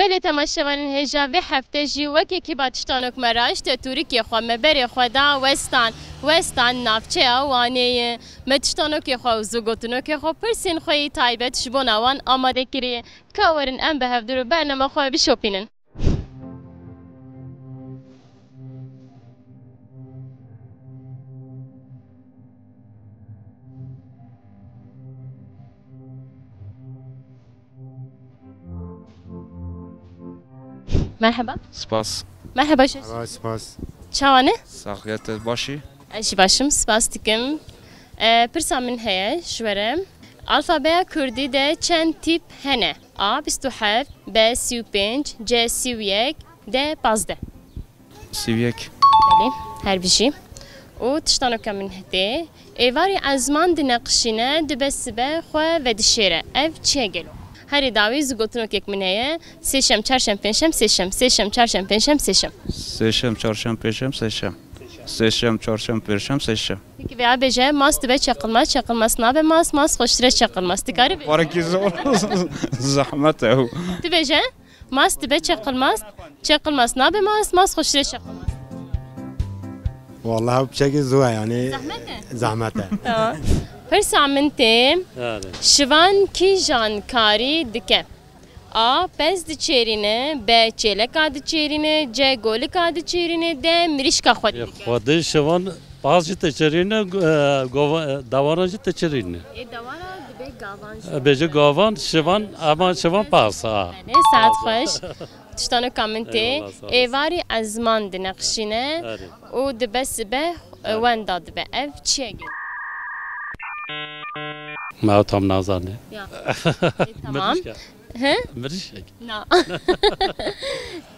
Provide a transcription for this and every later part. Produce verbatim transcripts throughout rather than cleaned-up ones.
Lê temaşevanên hêja vê hefte jî wekî kî ba tiştanok me raşt, tûrikê xwe me berê xwe da Westan. Westan navçeya Wanê ye. Me tiştanokê xwe û zûgotinokê xwe, pirsên xwe yî taybet ji bona wan amade kiriye. Ka werin em bi hevdû re bernama xwe bişopînin. Merheba. Spas. Merheba, şeş. Merhaba, spas. Çawa ne? Saxiyet, baş î? Ez jî baş im, spas dikim. E, pirsa min heye ji we re. Alfabeya kurdî de çend tîp hene? A bîst û heft, B sî û pênc, C sî û yek, D pazdeh. Sî û yek. Belê, her bijî. Û tiştanoka min tê. Êvarî ezman dineqişîne, dibe sibe xwe vedişêre. Ev çi ye gelo? Herî dawî zûgotinokek min heye. Sêşem, çarşem, pênşem, sêşem. Sêşem, çarşem, pênşem, sêşem. Sêşem, çarşem, pênşem, sêşem. Sêşem, çarşem, pênşem, sêşem. Peki veya bêje, mas dibe çeqilmas, çeqilmas nabe mas, mas xweştir e çeqilmas. Dikarî bê? Warekî zor. Zehmet e ew. Tu bêje, mas dibe çeqilmas, çeqilmas nabe mas, mas xweştir e çeqilmas. Wallahi ew piçekî zû e, yanî. Zehmet e? Zehmet e. Tamam. Pirsa min tê, Hadi. Şivan kîjan karî dike? A pez diçêrîne, B çêleka diçêrîne, C golika diçêrîne, D mirîşka xwe Ê, dike. Xwedê şivan paz jî diçêrîne, e, gova-, e, dawara jî diçêrîne. Ê dawara dibe gavan jî. E, bêje gavan, şivan, ama şivan paz, ha. Belê, saet xweş. Tiştanoka min tê. Eyvallah, sağ olasın. Êvarî ezman dineqişîne Erê. Û dibe sibe, e, Erê. Wenda dibe. Ev çi ye? Me tam nazane. Ya. E, tamam. Mirişke. He? Mirişek. Na.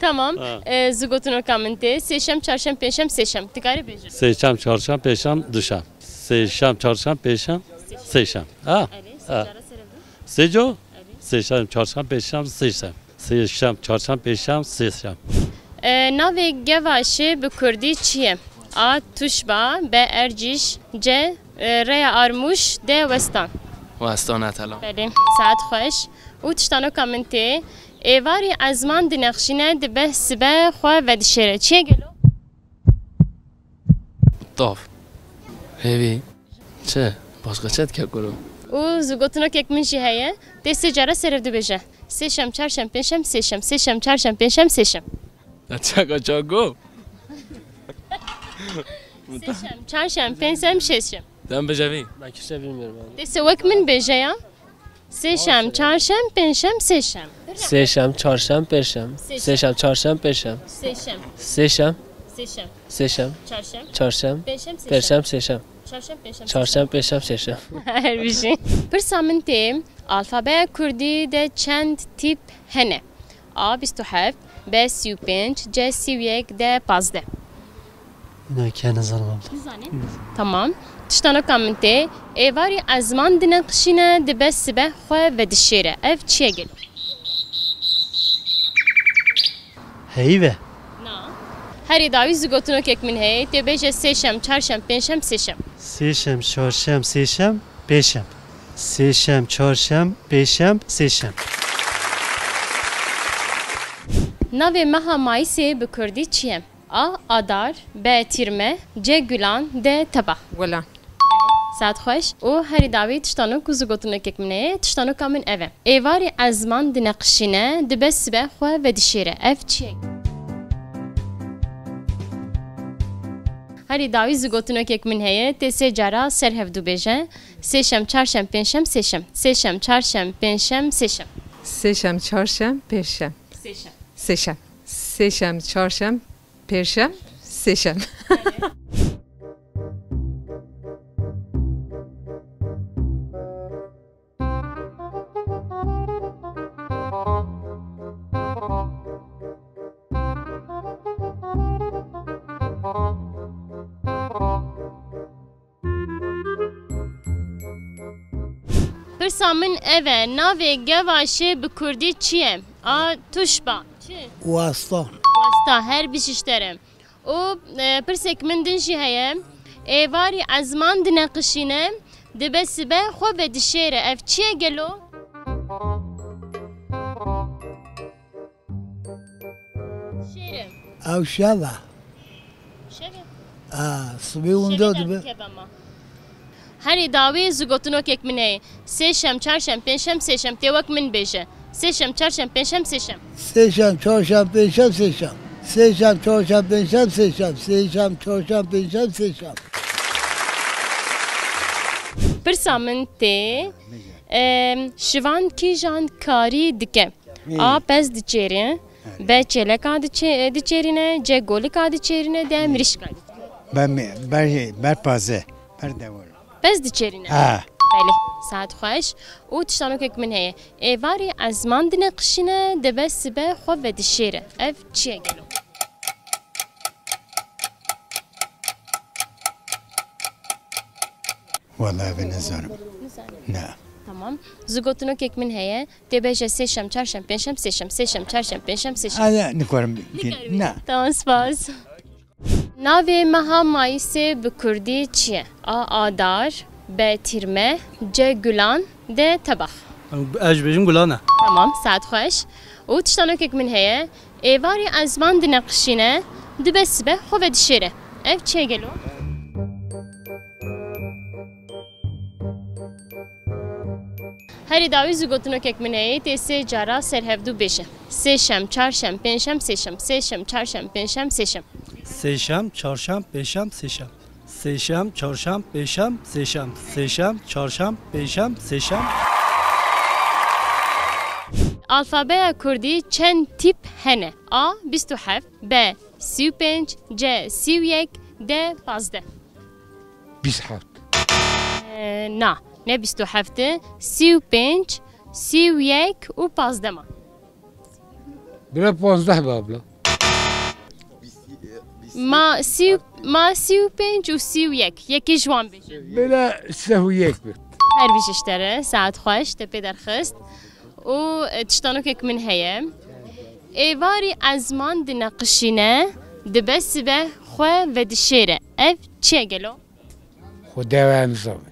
Tamam. Ha. E, zûgotinoka min tê. Sêşem, çarşem, pênşem, sêşem. Dikarî bêje. Sêşem, çarşem, pêşem, duşem. Sêşem, çarşem, pêşem, sêşem. Ha. Erê, Ha. Sêcara serev. Sêco? Erê. Sêşem, çarşem, pêşem, sêşem. Sêşem, çarşem, pêşem, sêşem. E, navê Gevaşê bi kurdî çi ye? A. Tuşba, B. Ercîş, C. E, Rêya Armûş, D. Westan. Westan e, telam. Belê, saet xweş. Û tiştanoka min tê. Êvarî ezman dineqşîne, dibe sibe xwe vedişêre. Çi ye gelo? Tav. Hêvî. Çi? Başka çi dike kuro? Û zûgotinokek min jî heye. Tê sê cara serev dibêje. Sêşem, çarşem, pênşem, sêşem. Sêşem, çarşem, pênşem, sêşem. Ya çaka çako? Sêşem, çarşem, pênşem, şêşem. Sen bêje vî. Ben kimse bilmiyorum yani. Tê sê wek min bêje ya. Sêşem, çarşem, pênşem, sêşem. Sêşem, çarşem, pêşem. Sêşem. Sêşem, çarşem, pêşem. Sêşem. Sêşem. Sêşem. Sêşem. Çarşem. Çarşem. Pênşem, sêşem. Pêşem, sêşem. Çarşem, pêşem. Çarşem, pêşem, sêşem. Her bijî. Pirsa min tê, alfabeya kurdî de çend tîp hene? A bîst û heft, B sî û pênc, C sî û yek, D pazdeh. Neke nizanim abla. Nizanî? Tamam. Tiştanoka min tê. Êvarî ezman dineqişîne, dibe sibe xwe vedişêre. Ev çi ye gelo? Heyv e. Na. Herî dawî zûgotinokek min heye. Tê bêje sêşem, çarşem, pênşem, sêşem. Sêşem, çarşem, sêşem, pêşem. Sêşem, çarşem, pêşem, sêşem. Navê meha Mayîsê bi kurdî çi ye? A. Adar, B. Tîrme, C. Gulan, D. Teba. Gulan. Saet xweş. Û herî dawî tiştanok û zûgotinokek min heye. Tiştanoka min ev e. Êvarî ezman dineqişîne, dibe sibe xwe vedişêre. Ev çi ye? Herî dawî zûgotinokek min heye. Tê sê cara ser hevdû bêje. Sêşem, çarşem, pênşem, sêşem. Sêşem, çarşem, pênşem, sêşem. Sêşem, çarşem, pênşem. Sêşem. Sêşem. Sêşem, çarşem, pêşem, sêşem. Pirsa min ev e, navê Gevaşê bi kurdî çi ye? A. Tuşba. Çi? Wasta. Wasta, her bijî ji te re. Û, e, pirsek min din jî heye. Êvarî ezman dineqişîne, dibe sibe xwe vedişêre. Ev çi ye gelo? Ew şev e. Şev e. A, sibê winda dibe. Herî dawî zû gotinokek min heye. Sê şem, çar şem, pênc şem, sê şem. Tê wek min bêje. Sê şem, çar şem, pênc şem, sê şem. Sê şem, çar şem, pênc şem, sê şem. Sê şem, çar şem, pênc şem, sê şem. Sê şem, çar şem, pênc şem, sê şem. Pirsa min tê, em, şivan kîjan karî dike? A, pez diçêrî. B, çêleka diçê-, diçêrîne. C, golika diçêrîne. D, mirîşka diçêrîne. Ber, ber, ber pazdeh. Ber dewar. Pez diçêrîne. Ha. Belê, saet xweş. Û tiştanokek min heye. Êvarî ezman dineqişîne, dibe sibe xwe vedişêre. Ev çi ye gelo? Wala, ev nizanim. Nizanim. Ne. Tamam. Zû gotinokek min heye. Tê bêje sê şem, çar şem, pênc şem, sê şem, sê şem, çar şem, pênc şem, sê şem. Hadi, nikarim. Nikarî. Ne. Tamam, spas. Navê meha Mayîsê bi kurdî çi ye? A, Adar, B, Tîrmeh, C, Gulan, D, Tebax. Ez jî bêjim Gulan e. Tamam, saet xweş. Û tiştanokek min heye. Êvarî ezman dineqişîne, dibe sibe xwe vedişêre. Ev çi ye gelo? Herî dawî zû gotinokek min heye, tê sê cara ser hevdû bêje. Sê şem, çar şem, pênc şem, sê şem. Sê şem, çar şem, pênc şem, sê şem. Sê şem, çar şem, pênc şem, sê şem. Sê şem, çar şem, pênc şem, sê şem. Sê şem, çar şem, pênc şem, sê şem. Alfabeya kurdî çend tîp hene? A, bîst û heft, B, sî û pênc, C, sî û yek, D, pazdeh. Bîst heft. Ee, na, ne bîst û heft, sî û pênc, sî û yek û pazdeh ma. Bira panzdeh be abla. Ma sî, ma sî û pênc û sî û yek. Yekê ji wan bêje. Bira seh û yek be. Her bijî ji te re, saet xweş, te pê derxist. Û, e, tiştanokek min heye. Êvarî ezman dineqişîne, dibe sibe xwe vedişêre. Ev çi ye gelo? Xwedê we em zame.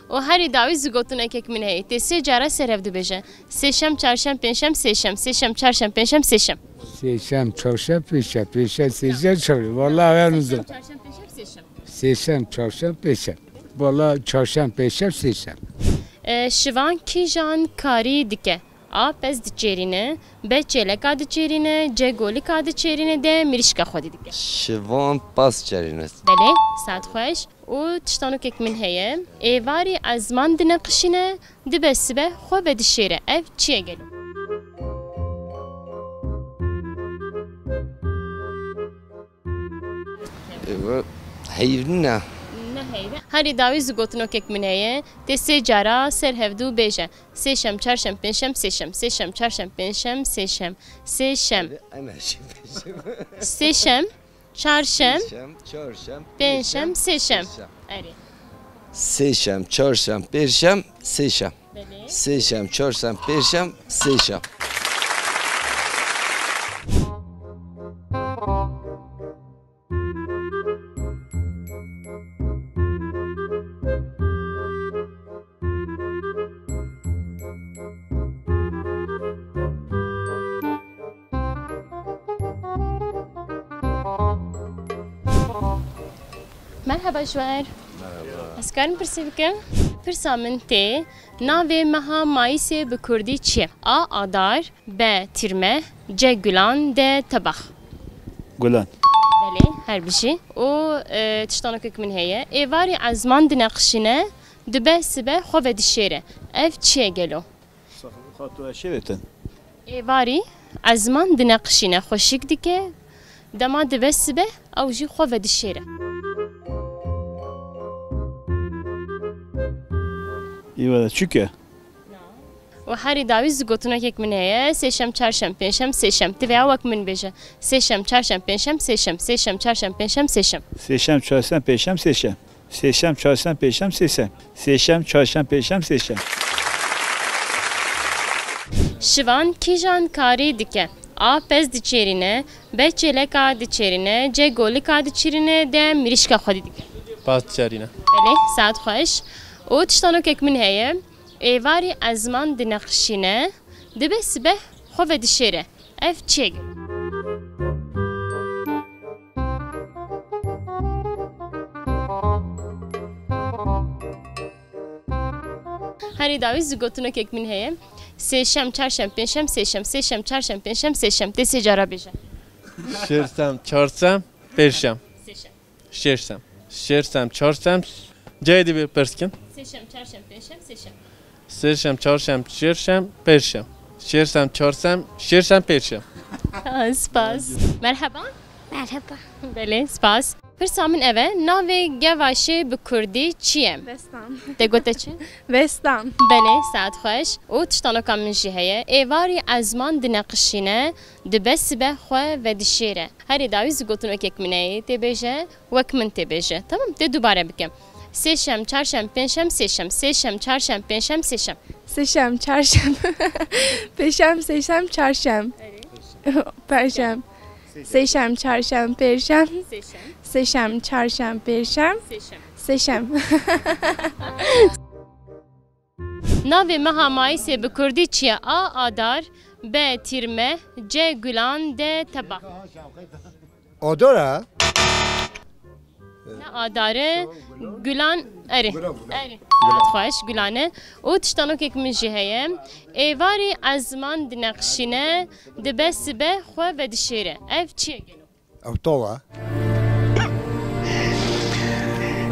Û herî dawî zû gotinekek min heye. Tê sê cara ser hev dibêje. Sê şem, çar şem, pênc şem, sê şem. Sê şem, çar şem, pênc şem, sê şem. Sê şem, çar şem, pênc şem, pênc şem, sê şem, çar şem. Wala we em zame. Çar şem, pênc şem, sê şem. Sê şem, çar şem, pênc şem. Wala çar şem, pênc şem, sê şem. E, şivan kîjan karî dike? A, pez diçêrîne, B, çêleka diçêrîne, C, golika diçêrîne, D, mirîşka xwedî dike. Şivan pez çêrîne. Belê, saet xweş. Û tiştanokek min heye. Êvarî ezman dineqişîne, dibe sibe xwe vedişêre. Ev çi ye gelo? Ewe heyv ne. Ne heyv e. Herî dawî zû gotinokek min heye. Tê sê cara ser hevdû bêje. Sê şem, çar şem, pênc şem, sê şem. Sê şem, çar şem, pênc şem, sê şem. Sê şem. Em her şey pênc şem. Sê şem, çar şem, Sê şem, çar şem, pênc şem, sê şem. Erê. Sê şem, çar şem, pênc şem, sê şem. Belê. Sê şem, çar şem, pênc şem, sê şem. Merhaba ji we re. Merhaba. Ez karim pirsê bikim? Pirsa min tê, navê meha Mayîsê bi kurdî çi ye? A, Adar, B, Tîrmeh, C, Gulan, D, Tebax. Gulan. Belê, her bijî. Û, e, tiştanokek min heye. Êvarî ezman dineqişîne, dibe sibe xwe vedişêre. Ev çi ye gelo? Xato eşêretin. Êvarî ezman dineqişîne, xweşik dike, dema dibe sibe, ew jî xwe vedişêre. Î wele çûk e? Û herî dawî zû gotinokek min heye, sê şem, çar şem, pênc şem, sê şem. Ti vêya wek min bêje. Sê şem, çar şem, pênc şem, sê şem. Sê şem, çar şem, pênc şem, sê şem. Sê şem, çar şem, pênc şem, sê şem. Sê şem, çar şem, pênc şem, sê şem. Sê şem, çar şem, pênc şem, sê şem. Şivan kîjan karî dike? A, pez diçêrîne, B, çêleka diçêrîne, C, golika diçêrîne, D, mirîşka xwedî dike. Pez diçêrîne. Belê, saet xweş. Û tiştanokek min heye. Êvarî ezman dineqişîne, dibe sibe xwe vedişêre. Ev çi ye gelo? Herî dawî zû gotinokek min heye. Sêşem, çarşem, pênşem, sêşem, sêşem, çarşem, pênşem, sêşem. Tê sê cara bêje. Şêşem, çarşem, pênşem. Sêşem. Şêşem. Şêşem, çarşem. Cayê dî bê pirs kin. Sêşem, çarşem, pênşem, sêşem. Sêşem, çarşem, şêşem, pênşem. Şêşem, çarşem, şêşem, pênşem. Ha, spas. Merheba. Merheba. Belê, spas. Pirsa min ev e, navê Gevaşê bi kurdî çi ye? Vestan. Te gote çi? Vestan. Belê, saet xweş. Û tiştanoka min jî heye. Êvarî ezman dineqişîne, dibe sibe xwe vedişêre. Herî dawî zû gotinokek min heye, tê bêje, wek min tê bêje. Tamam, tê dubare bikim. Sêşem, çarşem, pênşem, sêşem. Sêşem, çarşem, pênşem, sêşem. Sêşem, çarşem. Pêşem, sêşem, çarşem. Erê. Perşem. Sêşem, çarşem, pêşem. Sêşem. Sêşem, çarşem, pêşem. Sêşem. Sêşem. Navê meha mayîsê bi kurdî çi ye? A. Adar, B. Tîrmeh, C. Gulan, D. Teba. Adar e? Ne adar e, Gulan, erê. Gulan, Gulan. Erê. Saet xweş, Gulan e. Û tiştanokek min jî heye. Êvarî ezman dineqişîne, dibe sibe xwe vedişêre. Ev çi ye gelo? Ew taw e.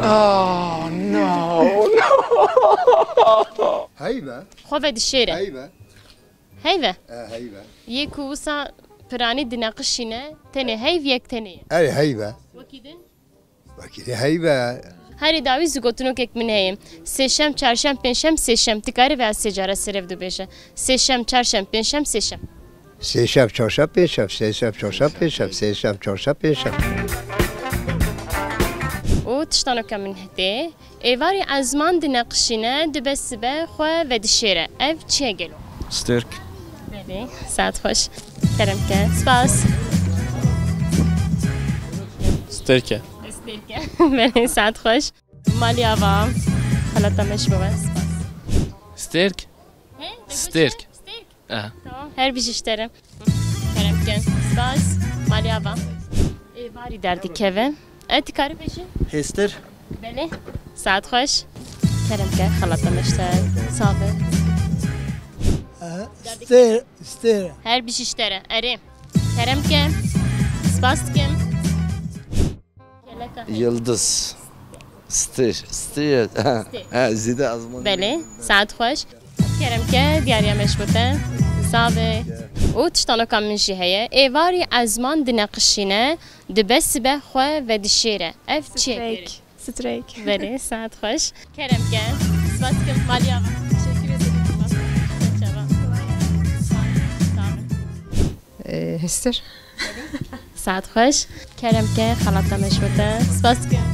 Oh, no, no. Heyv e. Xwe vedişêre. Heyv e. Heyv e. E, heyv e. Yê ku wisa piranî dineqişîne, tenê heyv yek tenê ye. Erê, heyv e. Wekî din? Wekî din heyv e. Herî dawî zû gotinokek min heye. Sêşem, çarşem, pênşem, sêşem. Ti karî vê ez sê cara serê ve dubêje. Sêşem, çarşem, pênşem, sêşem. Sêşem, çarşem, pênşem, sêşem, çarşem, pênşem, sêşem, çarşem, pênşem. Û tiştanoka min tê. Êvarî ezman dineqişîne, dibe sibe xwe vedişêre. Ev çi ye gelo? Stêrk. Belê, saet xweş. Kerem ke. Spas. Stêrk e. Stêrk e. Belê, saet xweş. Malî ava. Xelata me ji bo we. Spas. Stêrk. He? Stêrk. Stêrk. Aha. Tamam, her bijî ji te re. Kerem ke. Spas. Malî ava. Êvarî derdikeve. E, ti karî bêjî? Hêstir. Belê. Saet xweş. Kerem ke, xelata me ji te. Sax be. E, stêr, stêr. Her bijî ji te re. Erê. Kerem ke. Spas dikim. Yildiz. Stêr. Stêr. Stêr. Ha, zêde ezman. Belê. Saet xweş. Kerem ke, diyariya me ji bo te. Sax be. Û tiştanoka min jî heye. Êvarî ezman dineqişîne, dibe sibe xwe vedişêre. Ev çi ye? Strêk. Strêk. Belê, saet xweş. Kerem ke. Spas dikim, malî ava. Teşekkür ederim. Spas. Sax be. Ee, Hêstir. Saet xweş. Kerem ke, xelata me ji bo te. Spas dikim.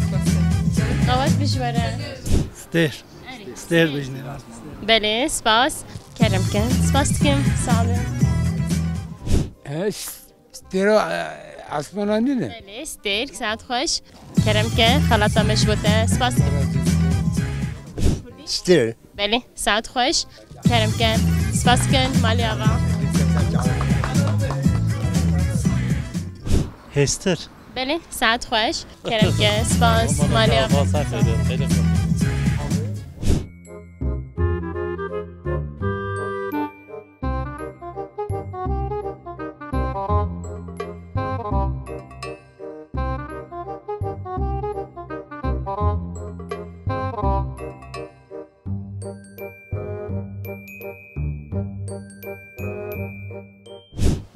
Qewet bi ji we re. Stêr. Erê. Stêr bijîne. Belê, spas. Kerem ke. Spas dikim. Sax be. He, stêra, e, asmana nîne? Belê, stêr. Saet xweş. Kerem ke, xelata me ji bo te. Spas dikim. Stêr. Belê, saet xweş. Kerem ke. Spas dikin, malî ava. Hêstir. Belê, saet xweş. Kerem ke. Spas, malî ava.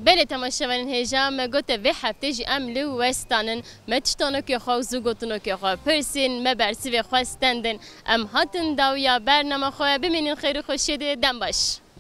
Belê temaşevanên hêja, me gote vê heftê jî em li Westan in. Me tiştanokê xwe û zû gotinokê xwe pirsîn, me bersivê xwe stendin. Em hatin dawiya bernama xwe, bimînin xêr û xweşiyê de, dem baş.